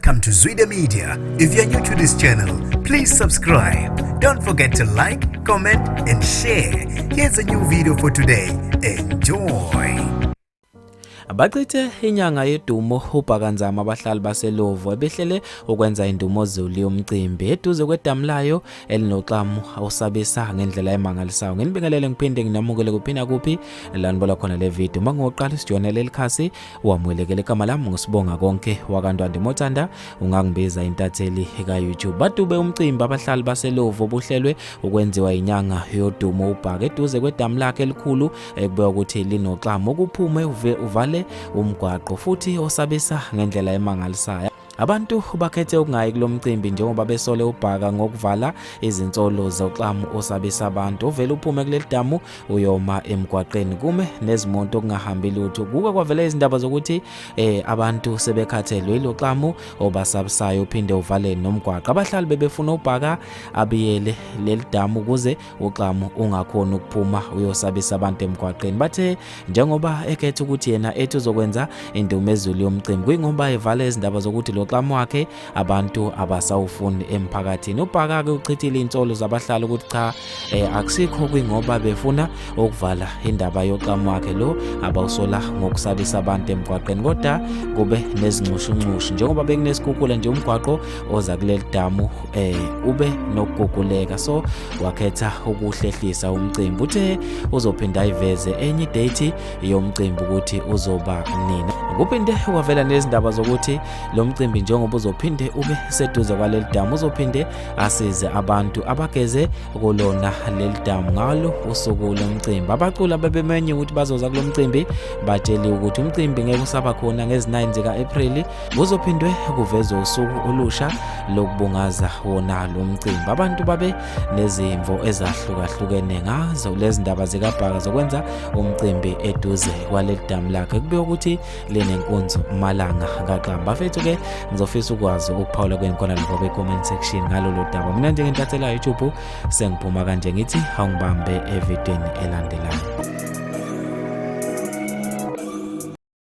Welcome to Zwida Media. If you're new to this channel, please subscribe. Don't forget to like, comment, and share. Here's a new video for today. Enjoy. Bachithe inyanga yedumo uBhakanzama abahlali baseLovu ebehlele ukwenza indumozulu yomcimbi eduze kwedamu layo elinoxamu awusabisa ngendlela emangalisayo. Nginibingelele ngiphinde nginamukele kuphina kuphi la nibola khona le video. Uma ngoqala isijoyina leli khasi wamukelekele igama lami ngusibonga konke wakaNtwandi Mothanda ungangibiza intatheli ka-YouTube. Badube umcimbi abahlali baseLovu obuhlelwe ukwenziwa inyanga yodumo uBhaka eduze kwedamu lakhe elikhulu ekubekwa ukuthi linoxamu okuphume uvale umgwaqo futhi osabisa ngendlela emangalisayo. Abantu bakhethe ukungayi kulo mcimbi njengoba besole uBhaka ngokuvala izinsolo zoxamu osabisa abantu. Uvele uphume kuleli damu uyoma emgwaqeni kume nezimoto kungahambi lutho. Kuke kwavela izindaba zokuthi abantu sebekhathelwe yilo xamu obasabisayo uphinde uvale nomgwaqo. Abahlali bebefuna uBhaka abiyele leli damu ukuze uxamu ungakhoni ukuphuma uyosabisa abantu emgwaqeni. Bathe njengoba ekhetha ukuthi yena ethi uzokwenza indumezulu yomcimbi kuyingoba evala izindaba zokuthi lo xamu wakhe abantu abasawufuni emphakathini. UBhaka-ke uchithile iy'nsolo zabahlali ukuthi cha akusikho kuyingoba befuna ukuvala indaba yoxamu wakhe lo abawusola ngokusabisa abantu emgwaqeni, kodwa kube nezinxushunxushu njengoba bekunesikhukhula nje umgwaqo oza kuleli damu ube nokuguguleka, so wakhetha ukuhlehlisa umcimbi. Uthe uzophinda ayiveze enye idate yomcimbi ukuthi uzoba nini. Kuphinde kwavela nezindaba zokuthi lo mcimbi njengoba uzophinde ube seduze kwaleli damu uzophinde asize abantu abageze kulona leli damu ngalo usuku lomcimbi. Abaculi abebemenye ukuthi bazoza kulo mcimbi batsheliwe ukuthi umcimbi ngeke usaba khona ngezi-9 zika-Ephreli, kuzophindwe kuvezwe usuku olusha lokubungaza wona lo mcimbi. Abantu babe nezimvo ezahlukahlukene ngazo lezi ndaba zikaBhaka zokwenza umcimbi eduze kwaleli damu lakhe kube ukuthi linenkunzi malanga kaXamba. Bafethu-ke ngizofisa ukwazi ukuphawula kwenu khona lapha kwi-comment section ngalolu daba. Mina njengentathela YouTube sengiphuma kanje ngithi awungibambe evidweni elandelayo.